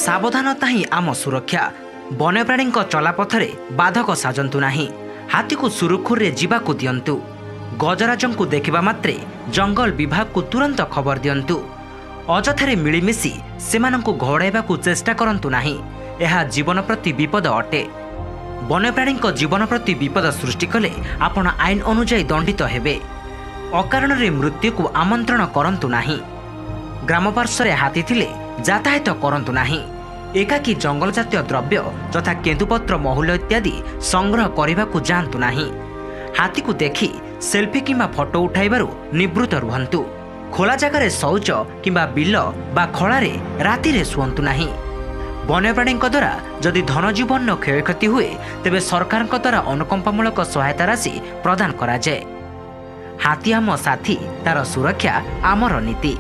ସାବଧାନତା ହିଁ ଆମ ସୁରକ୍ଷା। ବନ୍ୟପ୍ରାଣୀଙ୍କ ଚଲାପଥରେ ବାଧକ ସାଜନ୍ତୁ ନାହିଁ। ହାତୀକୁ ସୁରୁଖୁରୁରେ ଯିବାକୁ ଦିଅନ୍ତୁ। ଗଜରାଜଙ୍କୁ ଦେଖିବା ମାତ୍ରେ ଜଙ୍ଗଲ ବିଭାଗକୁ ତୁରନ୍ତ ଖବର ଦିଅନ୍ତୁ। ଅଯଥାରେ ମିଳିମିଶି ସେମାନଙ୍କୁ ଘଉଡ଼ାଇବାକୁ ଚେଷ୍ଟା କରନ୍ତୁ ନାହିଁ, ଏହା ଜୀବନ ପ୍ରତି ବିପଦ ଅଟେ। ବନ୍ୟପ୍ରାଣୀଙ୍କ ଜୀବନ ପ୍ରତି ବିପଦ ସୃଷ୍ଟି କଲେ ଆପଣ ଆଇନ ଅନୁଯାୟୀ ଦଣ୍ଡିତ ହେବେ। ଅକାରଣରେ ମୃତ୍ୟୁକୁ ଆମନ୍ତ୍ରଣ କରନ୍ତୁ ନାହିଁ। ଗ୍ରାମ ପାର୍ଶ୍ୱରେ ହାତୀ ଥିଲେ ଯାତାୟାତ କରନ୍ତୁ ନାହିଁ। ଏକାକୀ ଜଙ୍ଗଲ ଜାତୀୟ ଦ୍ରବ୍ୟ ଯଥା କେନ୍ଦୁପତ୍ର, ମହୁଲ ଇତ୍ୟାଦି ସଂଗ୍ରହ କରିବାକୁ ଯାଆନ୍ତୁ ନାହିଁ। ହାତୀକୁ ଦେଖି ସେଲ୍ଫି କିମ୍ବା ଫଟୋ ଉଠାଇବାରୁ ନିବୃତ୍ତ ରୁହନ୍ତୁ। ଖୋଲା ଜାଗାରେ ଶୌଚ କିମ୍ବା ବିଲ ବା ଖଳାରେ ରାତିରେ ଶୁଅନ୍ତୁ ନାହିଁ। ବନ୍ୟପ୍ରାଣୀଙ୍କ ଦ୍ୱାରା ଯଦି ଧନଜୀବନର କ୍ଷୟକ୍ଷତି ହୁଏ, ତେବେ ସରକାରଙ୍କ ଦ୍ୱାରା ଅନୁକମ୍ପାମୂଳକ ସହାୟତା ରାଶି ପ୍ରଦାନ କରାଯାଏ। ହାତୀ ଆମ ସାଥୀ, ତାର ସୁରକ୍ଷା ଆମର ନୀତି।